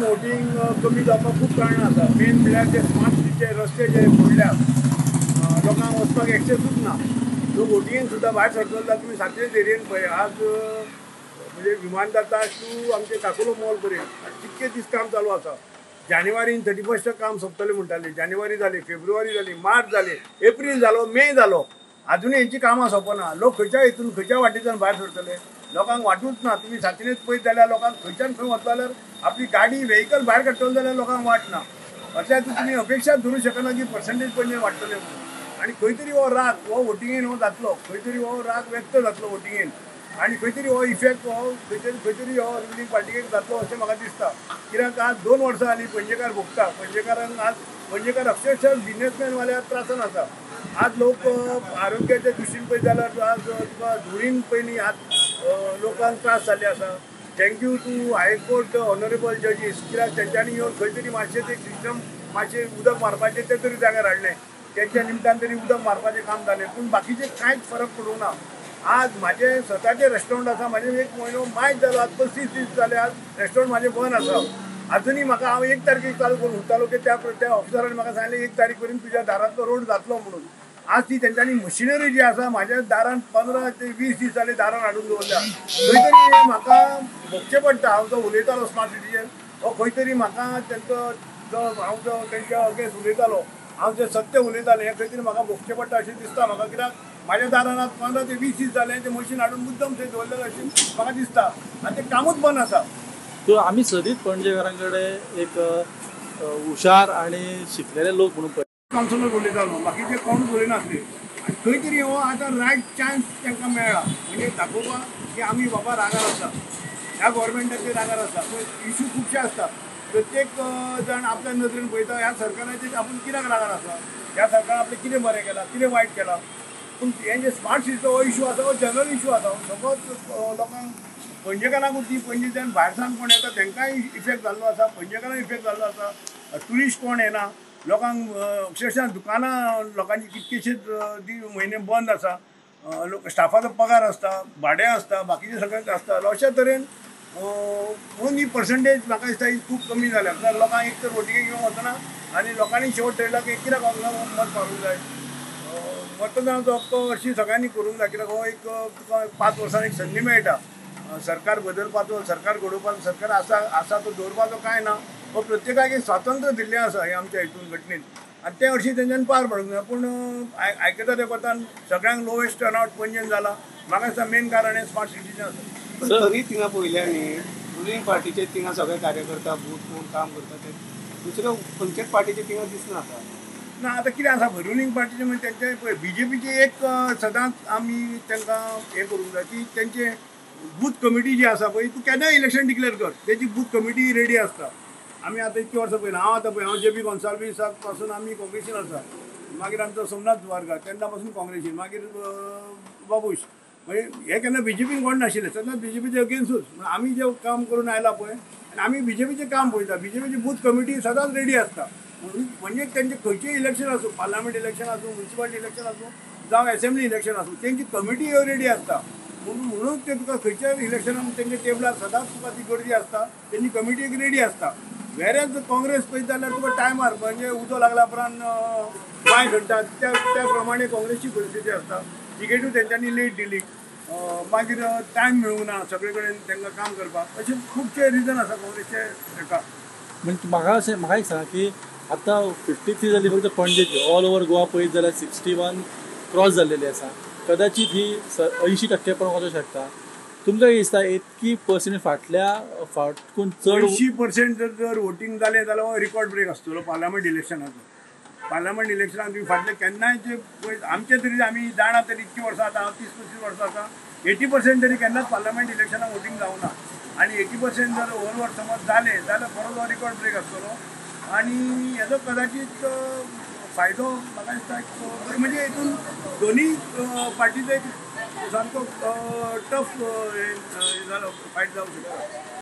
Voting कमी जावपाक खूब कारणां आसा. मेन म्हणल्यार ते स्मार्ट सिटीचे रस्ते जे फोडल्या लोकांक वचपाक एक्सेसूच ना. सो वोटिंगेन सुद्दां भायर सरतलो जाल्यार तुमी सातवेच एरियेन पळय, आज म्हणजे विमानतळ टू आमचे काकुलो मॉल पर्यंत कितके दीस काम चालू आसा. जानेवारीन 31 काम सोंपतलें म्हणटाले, जानेवारी जाली, फेब्रुवारी जाली, मार्च जाली, एप्रील जालो, मे जालो, आजुनूय हेंची कामां सोंपना. लोक खंयच्या हितून खंयच्या वाटेच्यान भायर सरतले, लोकांक वाटूच ना. तुमी सातनेच पळयत जाल्यार लोकांक खंयच्यान खंय वतलो जाल्यार आपली गाडी व्हेकल भायर काडटलो जाल्यार लोकांक वाट ना. अशें तुमी अपेक्षा धरूं शकना की पर्संटेज पणजे वाडटले म्हणून. आनी खंय तरी हो राग हो वोटिंगेन हो जातलो, खंय तरी हो राग व्यक्त जातलो वोटिंगेन, आनी खंय तरी हो इफेक्ट हो खंय तरी हो रुलींग पार्टीक जातलो अशें म्हाका दिसता. कित्याक आज 2 वर्सां जालीं पणजेकार भोगता, पणजेकारांक आज पणजेकार अक्षरशः बिजनेसमॅन वाल्या त्रासान आसा. आज लोक आरोग्याच्या दृश्टीन पळयत जाल्यार आज तुका धुळीन पयलीं आज लोकांक त्रास जाल्ले आसा. Thank you to high court honourable जजीस, कित्याक तेंच्यांनी येवन खंय तरी मातशें ते सिस्टम मातशें उदक मारपाचें तें तरी जाग्यार हाडलें, तेंच्या निमतान तरी उदक मारपाचें काम जालें, पूण बाकीचें कांयच फरक पडूंक ना. आज म्हाजें स्वताचें रेस्टॉरंट आसा, म्हाजें 1 म्हयनो मायज जालो, आज 35 दीस जाले आज रेस्टॉरंट म्हाजें बंद आसा. आजुनूय म्हाका हांव 1 तारखेक चालू करूंक सोदतालो की त्या ऑफिसरान म्हाका सांगलें 1 तारीख पर्यंत तुज्या दारांतलो रोड जातलो म्हणून. आज ती तेंच्यांनी मशिनरी जी आसा म्हाज्या दारान 15 ते 20 दीस जाले दारान हाडून दवरल्या. खंय तरी म्हाका भोगचें पडटा. हांव जो उलयतालो स्मार्ट सिटीचेर हो खंय तरी म्हाका तेंचो जो हांव जो तेंच्या अगेन्स्ट उलयतालो, हांव जें सत्य उलयतालें हें खंय तरी म्हाका भोगचें पडटा अशें दिसता म्हाका. कित्याक म्हाज्या दारान आज 15 ते 20 दीस जाले तें मशीन हाडून मुद्दम थंय दवरलेलें अशें म्हाका दिसता आनी तें कामूच बंद आसा. सो आमी सदींच पणजेकारां कडेन एक हुशार आनी शिकलेले लोक म्हणून कावन्सिलर उलयतालो, बाकीचे कोणूच उलयनासले. आनी खंय तरी हो आतां रायट चान्स तांकां मेळ्ळा म्हणजे दाखोवपाक की आमी बाबा रागार आसा, ह्या गोवोरमेंटाचेर रागार आसा. इशू खुबशे आसता, प्रत्येक जाण आपल्या नदरेन पळयता ह्या सरकाराचेर आपूण कित्याक रागार आसा, ह्या सरकारान आपलें कितें बरें केलां, कितें वायट केलां. पूण हें जे स्मार्ट सिटीचो हो इशू आसा हो जनरल इशू आसा, सगळोच लोकांक पणजेकारांकूच ती पणजेच्यान भायर सावन कोण येता तांकांय इफेक्ट जाल्लो आसा, पणजेकारांक इफेक्ट जाल्लो आसा. ट्युरिस्ट कोण येना, लोकांक अक्षरशः दुकानां लोकांची कितकेशेच म्हयने बंद आसा, लोक स्टाफाचो पगार आसता, भाडें आसता, बाकीचें सगळें आसता. अशा तरेन म्हणून ही पर्संटेज म्हाका दिसता ही खूब कमी जाल्या. कित्याक लोकांक एक तर वोटिंगेक येवंक वचना आनी लोकांनी शेवट ठरयला की कित्याक मत मारूंक जाय. मतदानाचो हक्क अशी सगळ्यांनी करूंक जाय, कित्याक हो एक तुका 5 वर्सांनी एक संदी मेळटा सरकार बदलपाचो, सरकार घडोवपाचो, सरकार आसा आसा तो दवरपाचो कांय ना. हो प्रत्येकाक एक स्वातंत्र्य दिल्लें आसा हें आमच्या हितून घटनेन आनी तें हरशीं तेंच्यांनी पार पडूंक जाय. पूण आयकता त्या कोतान सगळ्यांक लोवेस्ट टर्नआवट पणजेन जाला. म्हाका दिसता मेन कारण हें स्मार्ट सिटीचें आसा. तरी थिंगा पळयल्या न्ही रुलींग पार्टीचे थिंगा सगळे कार्यकर्ता बूथ कोण काम करता ते दुसऱ्या खंयच्याच पार्टीचे थिंगा दिसना आतां ना. आतां कितें आसा पळय रुलींग पार्टीचे म्हणजे तेंचे पळय बीजेपीचे एक सदांच आमी तांकां हें करूंक जाय की तेंचे बूथ कमिटी जी आसा पळय, तूं केन्नाय इलेक्शन डिक्लेअर कर, तेजी बूथ कमिटी रेडी आसता. आमी आतां इतकी वर्सां पळयला, हांव आतां पळय हांव जे पी गोन्साल्वीसा पासून आमी काँग्रेसीन आसा, मागीर आमचो सोमनाथ द्वारका तेन्ना पासून काँग्रेसीन, मागीर बाबूश, म्हणजे हे केन्ना बीजेपीन कोण नाशिल्ले, सदांच बीजेपीचे अगेन्सूच. आमी जें काम करून आयला पळय आनी आमी बीजेपीचें काम पळयता, बीजेपीची बूथ कमिटी सदांच रेडी आसता. म्हणजे तेंचें खंयचें इलेक्शन आसूं, पार्लमेंट इलेक्शन आसूं, म्युनिसिपालिटी इलेक्शन आसूं, जावं एसेंब्ली इलेक्शन आसूं, तेंची कमिटी रेडी आसता. म्हणून ते तुका खंयच्याय इलेक्शनाक तेंच्या टेबलार सदांच तुका ती गर्दी आसता, तेंची कमिटी एक रेडी आसता. वेरेंच काँग्रेस पळयत जाल्यार तुका टायमार म्हणजे उजो लागल्या उपरांत बांय खणटात त्या प्रमाणे काँग्रेसची परिस्थिती आसता. तिकेटूय तेंच्यांनी लेट दिली, मागीर टायम मेळूंक ना सगळे कडेन तांकां काम करपाक, अशे खुबशे रिजन आसा काँग्रेसचे हेका. म्हणजे म्हाका अशें म्हाका एक सांगा की आतां 53 जाली फक्त पणजेची, ऑल ओवर गोवा पळयत जाल्यार 61 क्रॉस जाल्लेली आसा, कदाचित ही 80% पण वचूंक शकता. तुमकां कितें दिसता इतकी पर्संट फाटल्या फाटकून चड 80% जर वोटींग जालें जाल्यार हो रिकॉर्ड ब्रेक आसतलो पार्लमेंट इलेक्शनाचो. पार्लमेंट इलेक्शनाक तुमी फाटले केन्नाय जे पळय आमचे तरी आमी जाणा तरी इतकी वर्सां आतां हांव 30-35 वर्सां आसा, 80% तरी केन्नाच पार्लमेंट इलेक्शनाक वोटींग जावना. आनी 80% जर ओवर समज जालें जाल्यार बरो हो रिकॉर्ड ब्रेक आसतलो आनी हेजो कदाचीत फायदो म्हाका दिसता म्हणजे हितून दोनी पार्टीचो एक सामको टफ जालो फायट जावंक शकता.